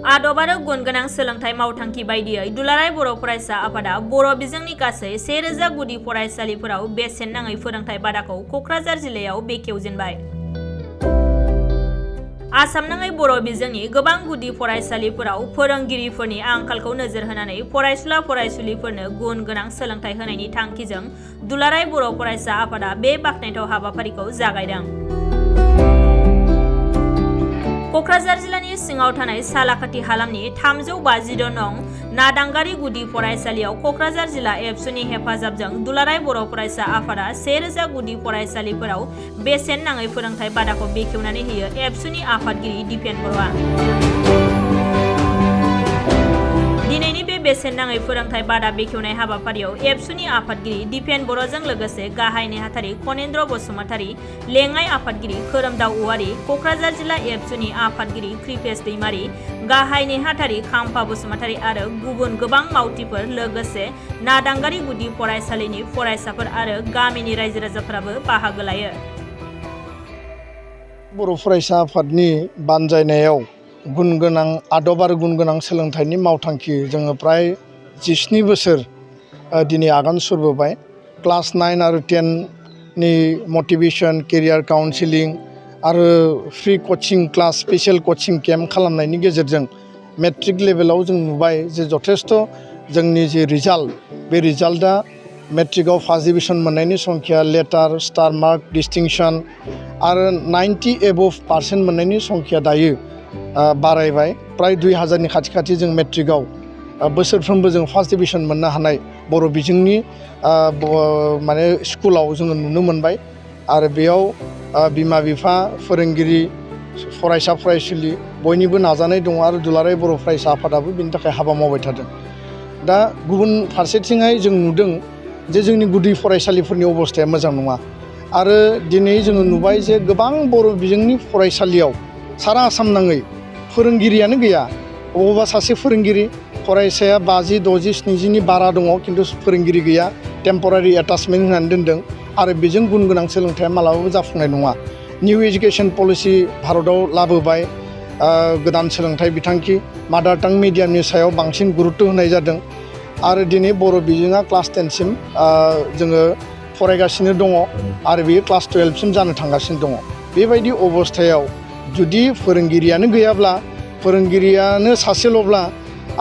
आदब आरो गुन गोनां सोलोंथाइ मावथांखि बायदियै दुलाराय बर' फरायसा आफादा बर' बिजोंनि गासै 1000 गुदि फरायसालिफोराव बेसेन नाङै फोरोंथाइ बादाखौ क'क्राझार जिल्लायाव बेखेवजेनबाय। आसाम नाङै बर' बिजोंनि गोबां गुदि फरायसालिफोराव फोरोंगिरिफोरनि आंखालखौ नोजोर होनानै फरायसुला फरायसुलिफोरनो गुन गोनां सोलोंथाइ होनायनि थांखिजों दुलाराय बर' फरायसा आफादा बे बाखनायथाव हाबाफारिखौ जागायदों। क'क्राझार जिल्लानि सिङाव थानाय सालाकाथि हालामनि 356 नं नादांगारि गुदि फरायसालियाव क'क्राझार जिल्ला एबसुनि हेफाजाबजों दुलाराय बर' फरायसा आफादा 1000 गुदि फरायसालिफोराव बेसेन नाङै फोरोंथाइ बादाखौ बेखेवनानै होयो एबसुनि आफादगिरि दिपेन बर'आ। दिनैनि बे बेसेन नाङै फोरोंथाइ बादा बेखेवनाय हाबाफारियाव एबसुनि आफादगिरि दिपेन बर'जों लोगोसे गाहाय नेहाथारि खनेन्द्र बसुमतारी, लेङाइ आफादगिरि खोरोमदाव औवारी, क'क्राझार जिल्ला एबसुनि आफादगिरि कृपेश दैमारी, गाहाय नेहाथारि खाम्फा बसुमतारी आरो गुबुन गोबां मावथिफोर लोगोसे नादांगारि गुदि फरायसालिनि फरायसाफोर आरो गामिनि रायजो राजाफोराबो बाहागो लायो। बर' फरायसा आफादनि बानजायनायाव गुन गोनां आदब आरो गुन गोनां सोलोंथाइनि मावथांखि जोङो प्राय 17 बोसोर दिनै आगान सुरबोबाय। क्लास 9 आरो 10 नि मटिभेशन केरियार काउन्सिलिं आरो free coaching class special coaching camp खालामनायनि गेजेरजों मेट्रिक लेभेलाव जों नुबाय जे जथेस्थ जोंनि जे रिजाल्ट बे रिजाल्टआ मेट्रिकआव फार्स्ट डिभिजन मोननायनि संख्या लेटार स्टार मार्क डिस्टिंक्शन आरो 90 एबभ% मोननायनि संख्या दायो बारायबाय। प्राय 2000नि खाथि जों मेट्रिकआव बोसोरफ्रोमबो जों फार्स्ट डिभिजन मोननो हानाय बर' बिजोंनि माने स्कुलाव जोङो नुनो मोनबाय आरो बेयाव बिमा बिफा फोरोंगिरि फरायसा फरायसुलि बयनिबो नाजानाय दङ आरो दुलाराय बर' फरायसा आफादाबो बेनि थाखाय हाबा मावबाय थादों। दा गुबुन फारसेथिंहाय जों नुदों जे जोंनि गुदि फरायसालिफोरनि अबस्थाया मोजां नङा आरो दिनै जोङो नुबाय जे गोबां बर' बिजोंनि फरायसालियाव सारा आसाम नाङै फोरोंगिरियानो गैया। अबावबा सासे फोरोंगिरि फरायसाया 50, 60, 70नि बारा दङ खिन्थु फोरोंगिरि गैया, टेम्परारि एटाचमेन्ट होनानै दोनदों आरो बेजों गुन गोनां सोलोंथाइया मालाबाबो जाफुंनाय नङा। निउ एजुकेशन पलिसि भारतआव लाबोबाय, गोदान सोलोंथाइ बिथांखि मादार टां मिडियामनि सायाव बांसिन गुरुत्त होनाय जादों आरो दिनै बर' बिजोङा क्लास 10 सिम जोङो फरायगासिनो दङ आरो बेयो क्लास 12 सिम जानो थांगासिनो दङ। बेबायदि अबस्थायाव जुदि फोरोंगिरियानो गैयाब्ला, फोरोंगिरियानो सासेल'ब्ला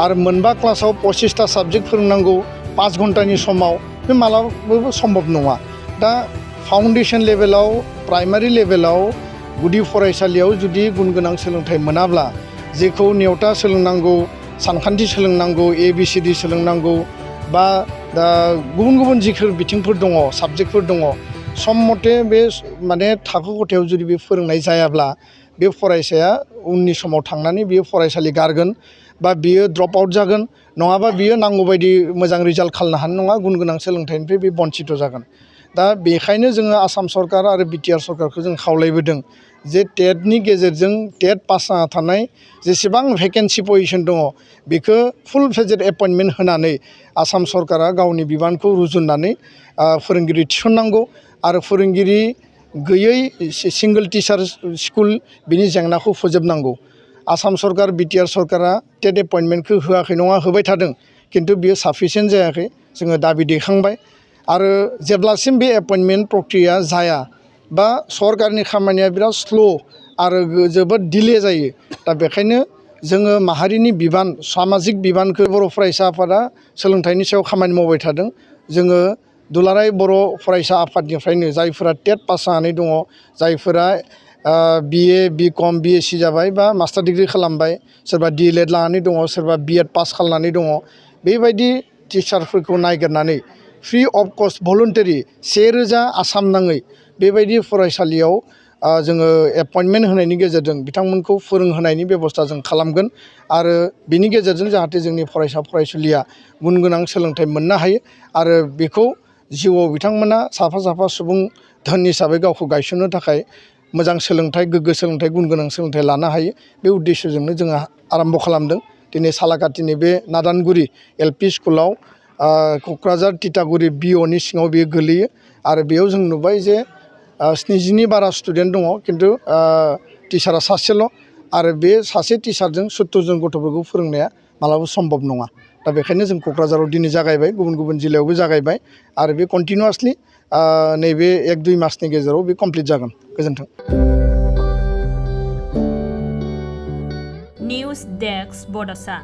आरो मोनबा क्लासाव 25टा साबजेक्ट फोरोंनांगौ 5 घन्टानि समाव बे मालाबाबो सम्भब नङा। दा फाउन्डेसन लेभेलाव प्राइमारि लेभेलाव गुदि फरायसालियाव जुदि गुन गोनां सोलोंथाइ मोनाब्ला जेखौ नेवता सोलोंनांगौ, सानखान्थि सोलोंनांगौ, ABCD सोलोंनांगौ बा दा गुबुन गुबुन जिफोर बिथिंफोर दङ, साबजेक्टफोर दङ, सम मथे बे माने थाखो खथायाव जुदि बे फोरोंनाय जायाब्ला बे फरायसाया उननि समाव थांनानै बियो फरायसालि गारगोन बा बियो ड्रप आउट जागोन, नङाबा बियो नांगौबायदि मोजां रिजाल्ट खालामनो हानाय नङा, गुन गोनां सोलोंथाइनिफ्राय बे बन्सित जागोन। दा बेखायनो जोङो आसाम सरकार आरो बिटिआर सरकारखौ जों खावलायबोदों जे टेटनि गेजेरजों टेट पास जाना थानाय जेसेबां भेकेन्सि पजिशन दङ बेखौ फुल फ्लेजेड एपइन्टमेन्ट होनानै आसाम सरकारा गावनि बिबानखौ रुजुननानै फोरोंगिरि थिसननांगौ आरो फोरोंगिरि गैयै सिंगल टिचार स्कुल बिनि जेंनाखौ फोजोबनांगौ। आसाम सरकार बिटिआर सरकारा टेट एपइन्टमेन्टखौ होआखै नङा, होबाय थादों, खिन्थु बियो साफिसियेन्ट जायाखै। जोङो दाबि दैखांबाय आरो जेब्लासिम बे एपइन्टमेन्ट प्रक्रिया जाया बा सरकारनि खामानिया बिराद स्ल' आरो जोबोद डिले जायो। दा बेखायनो जोङो माहारिनि बिबान, सामाजिक बिबानखौ बर' फरायसा आफादा सोलोंथाइनि सायाव खामानि मावबाय थादों। जोङो दुलाराय बर' फरायसा आफादनिफ्रायनो जायफोरा टेट पास जानानै दङ, जायफोरा BA, BCom, BSc जाबाय बा मास्टार डिग्री खालामबाय, सोरबा DLED लानानै दङ, सोरबा BEd पास खालामनानै दङ, बेबायदि टिचारफोरखौ नागिरनानै फ्रि अफ कस्ट भलुन्टारि 1000 आसाम नाङै बेबायदि फरायसालियाव जोङो एपइन्टमेन्ट होनायनि गेजेरजों बिथांमोनखौ फोरोंहोनायनि बेबस्था जों खालामगोन आरो बिनि गेजेरजों जाहाथे जोंनि फरायसा फरायसुलिया गुन गोनां सोलोंथाइ मोननो हायो आरो बेखौ जिउआव बिथांमोना साफा साफा सुबुं धोन हिसाबै गावखौ गायसननो थाखाय मोजां सोलोंथाइ, गोग्गो सोलोंथाइ, गुन गोनां सोलोंथाइ लानो हायो। बे उद्देश्यजोंनो जोङो आरम्भ खालामदों। दिनै सालाकाथिनि बे नादानगुरि LP स्कुलाव क'क्राझार तितागुरि BOनि सिङाव बेयो गोलैयो आरो बेयाव जों नुबाय जे 70नि बारा स्टुडेन्ट दङ खिन्थु टिचारा सासेल' आरो बे सासे टिचारजों 70 जन गथ'फोरखौ फोरोंनाया मालाबा सम्भब नङा दा बेखायनो जों क'क्राझाराव दिनै जागायबाय गुबुन गुबुन जिल्लायावबो जागायबाय आरो बे कन्टिनिउआसलि नैबे 1-2 मासनि गेजेराव बे कमप्लिट जागोन गोजोन्थों निउज डेस्क बड'सा।